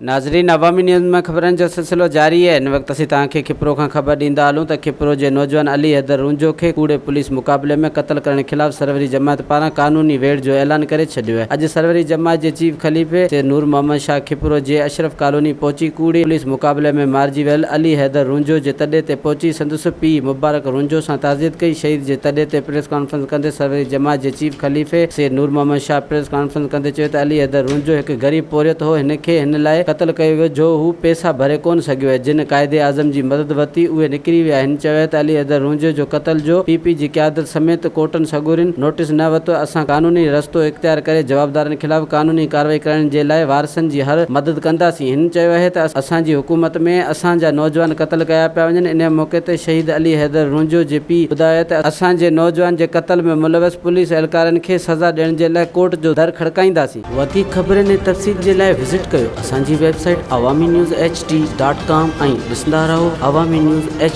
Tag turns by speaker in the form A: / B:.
A: ناظرين عوامي نيوز ۾ خبرن جو سلسلو جاري آهي هن وقت اسين توهان کي کپرو کان خبر ڏيندا هلون ته کپرو جي نوجوان علي حيدر رونجهو کي ڪوڙي پوليس مقابلي ۾ قتل ڪرڻ خلاف سروري جماعت پاران قانوني ويڙهه جو اعلان ڪري ڇڏيو آهي اڄ سروري جماعت جي چيف خليفي سيد نور محمد شاهه کپرو جي اشرف ڪالوني پهچي ڪوڙي پوليس مقابلي ۾ مارجي ويل علي حيدر رونجهو جي تڏي تي پهچي سندس پيء مبارڪ رونجهو سان تعزيت ڪئي شهيد جي تڏي تي پريس ڪانفرنس ڪندي سروري جماعت جي چيف خليفي سيد نور محمد شاهه پريس ڪانفرنس ڪندي چيو ته علي حيدر رونجهو هڪ غريب پورهيت هو، هن کي هن لاء قتل ڪيو ويو جو هو پئسا ڀري ڪونه سگهيو ۽ جن قائد اعظم جي مدد ورتي اهي نڪري ويا. هن چيو ته علي حيدر رونجهو جو قتل جو پي پي جي قيادت سميت ڪورٽن سڳورين نوٽيس نه ورتو، اسان قانوني رستو اختيار ڪري جوابدارن خلاف قانوني ڪارروائي ڪرائڻ جي لاء وارثن جي هر مدد ڪنداسين. هن چيو آهي ته اسان جي حڪومت ۾ اسان جا نوجوان قتل ڪيا پيا وڃن. انهي موقعي تي شهيد علي حيدر رونجهو جي پيء ٻڌايو ته اسان جي نوجوان جي قتل ۾ ملوث پوليس اهلڪارن کي سزا ڏيڻ جي لاء ڪورٽ جو در کڙڪائينداسين. وڌيڪ خبرن ۽ تفصيل جي لاء وزٽ ڪيو اسان جي website Awami news H D dot com ۽ ڏسندا رهو عوامي نيوز ايڇ.